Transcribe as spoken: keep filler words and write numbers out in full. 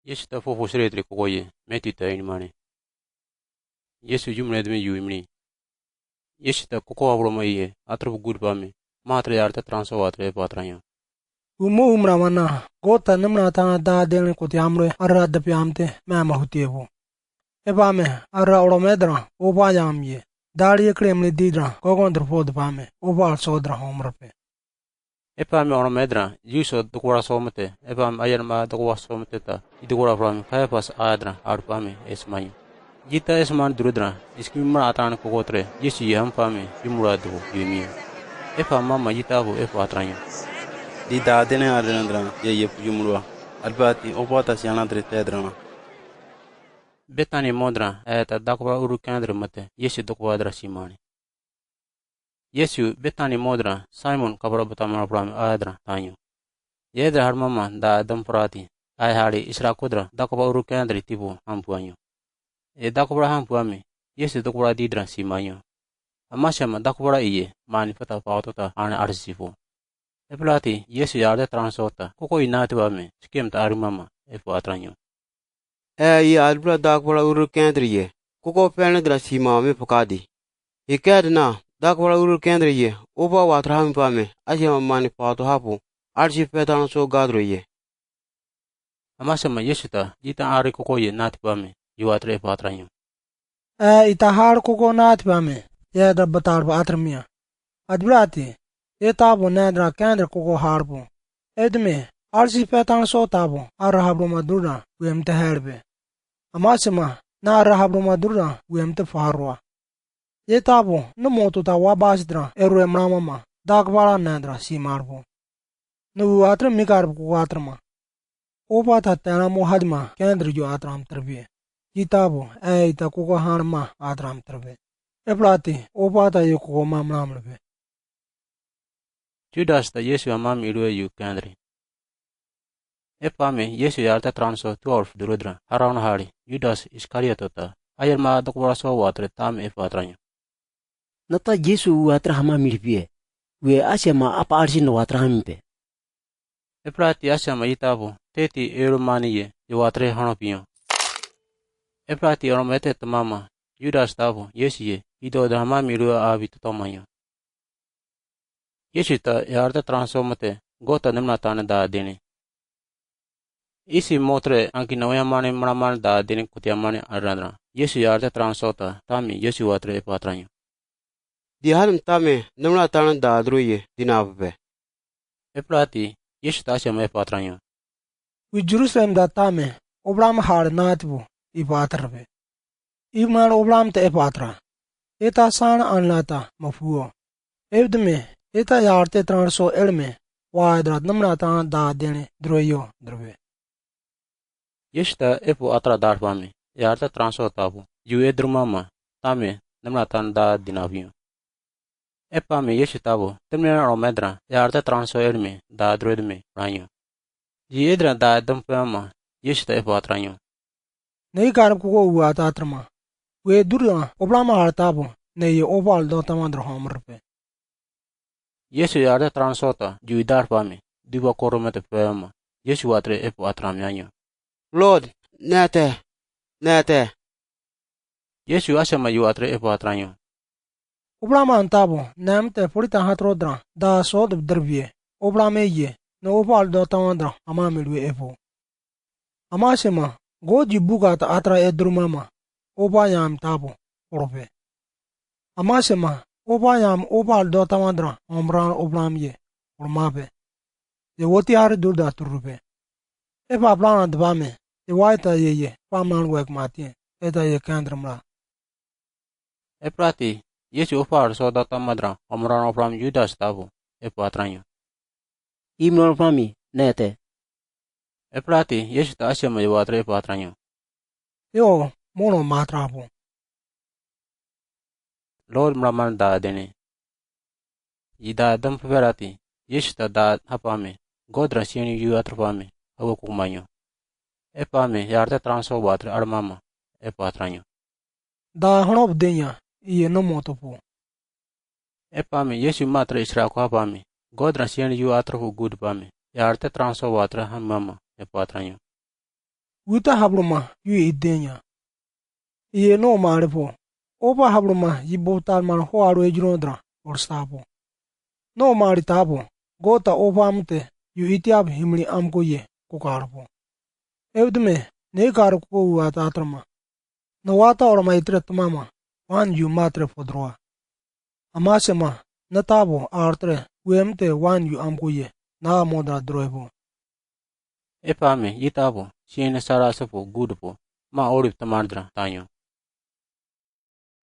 Yesu ta fofo sere tre kokoye, Meti ta inimane. Yesu yumne deme yu imni. Yesu ta koko abro ma iye, atrof gud pame, ma tre arte transo watre e patranyo. Umo umra mana, gota namna tana da dene koti amre, arra dapi amte, ma ma hutiebo. E pame, arra oro medra, opa yam ye. Dari e kremli didra, kogon dra fod pame, opa al sodra homrape. E pame oro medra, yu so dokora somete, e pame ayan ma dokora somete ta, i dokora pame, Kayapas adra, ar pame, esmanyo. Yita esman durudra, iskimra atan kokotre, Yesu ye ham pame, yumra dubo, yumio. E pame mama yita bo, e patranyo. Di da dene adra, ye ye yumra, albati, opa ta siana dre tedrana. Betani modra, e ta dakwa uru kendra mate, Yesu dokwa dra simani. Yesu Betani modra, Simon kabra bata mara pram adra tanyo. Yedra har mama da dam prati, ai hari isra kodra dakwa uru kendri tipu hampuanyo. E dakwa hampuami, Yesu dokwa didra simanyo. Amasema dakwa iye, mani pata paotota ana arsifo. E plati, Yesu yarde transota, koko inati wame, sikem ta arimama, e patranyo. E i adbra dakbra uru kendri ye, koko pene dra sima me pokadi. I kedna, dakbra uru kendri ye, oba watra ham pame, asi ma mani pato hapu, arsi petan so gadro ye. Amasema Yesu ta, yita ari koko ye nati pame, yu atre e patranyo. E ita har koko nati pame, ye da batar ba atrmia. Adbra ti, e tabo nedra kendra koko harbo. Edme, arsi petan so tabo, ara habro madura, wem te herbe. Amasema, na ara habro madura, wem te faharwa. Ye tabo, no moto ta wa basidra, eru e mramama, dakbara nedra, si marbo. No wu atra mikar bu atra ma. Opa ta tena mo hadma, kendri yo atram terbe. Yita bo, e ita koko han ma atram terbe. E plati, opa ta yo koko ma mram lebe. Judas ta Yesu amam ilue yu kendri. E pame, Yesu yarta transo twelve durudra, haraun hari, Judas Iskariot ta, ayer ma dokbara so watre tam e patranyo. Nata Yesu u atra hama milipie, ue asema apa arsi no watra hampe. E plati asema yita bo, teti eru mani ye, ye watre hano pio. E plati oro mete tamama, Judas tabo, Yesu ye, ido da hama milu abi totomanyo. Yesu ta yarta transo mate, gota nemna tane da dene. Isi motre anki na oya mane mara mane da dene kutia mane arandra. Yesu yarta transo ta, tami Yesu watre e patranyo. Di hanem tame, nemna tane da adruye, di na apape. E plati, Yesu ta asema e patranyo. Wi Jerusalem da tame, obram har natibu, i patrabe. I mar obram te e patra. Eta sana anlata, mafuo. Evdme, eta yarte transo elme, wa edrat nemna tane da dene, droyo, drobe. Yesu ta epu atra darpami, yarta transo tapu, yu edrumama, tame, nemna tane da dinapio. Epami Yesu tabo, temne na romedra, yarta transo elme, da droedme, ranyo. Yi edra da dampama, Yesu ta epu atranyo. Nei karab kuko ua tatrama, we durda, oblama har tabo, nei ye obal do tamandra homrpe. Yesu yarta transota, yu darpami, duba koromete pema, Yesu watre epu atram yanyo. Lord, nete, nete. Yesu asema yu atre epu atranyo. Oblama antabo, namte purita hatrodra, da sod drbie, oblame ye, no obal do tamandra, amame lue epu. Amasema, God yu buka ta atra edrumama, oba yam tabo, orope. Amasema, oba yam obal do tamandra, omran oblam ye, ormape. Ye woti hari durda turupe. E pa plana dbame, e waita ye ye, pa man wek matie, eta ye kendra mla. E plati, Yesu ofar so da tamandra, omran oblam Judas tabo, epu atranyo. Imlor fami, nete. E plati, Yesu ta asema yu watre epu atranyo. Yo, mono matrapo. Lord mraman da dene. Yi da dam peperati, Yesu ta da hapame, godra sieni yu atrapame, awa kukumanyo. Epame, yarta transo watre armama, epu atranyo. Da hanob denya, iye no motopo. Epame, Yesu matre isra ko hapame, godra sieni yu atrapo gudpame, yarta transo watre hamama, epu atranyo. Uta habluma yu idenya. Iye no mare po. Opa habluma yibo tal man ho aro ejro dra or sapo. No mari tapo. Gota opa amte yu itiab himli amko ye ko karpo. Evdme ne karko u ata atrama. Na wata or mai tre tmama. Wan yu matre fodroa. Amasema na tabo artre uemte wan yu amko ye na modra droepo. Epa me yi tabo siene sara sepo gudupo ma orip tamardra tanyo.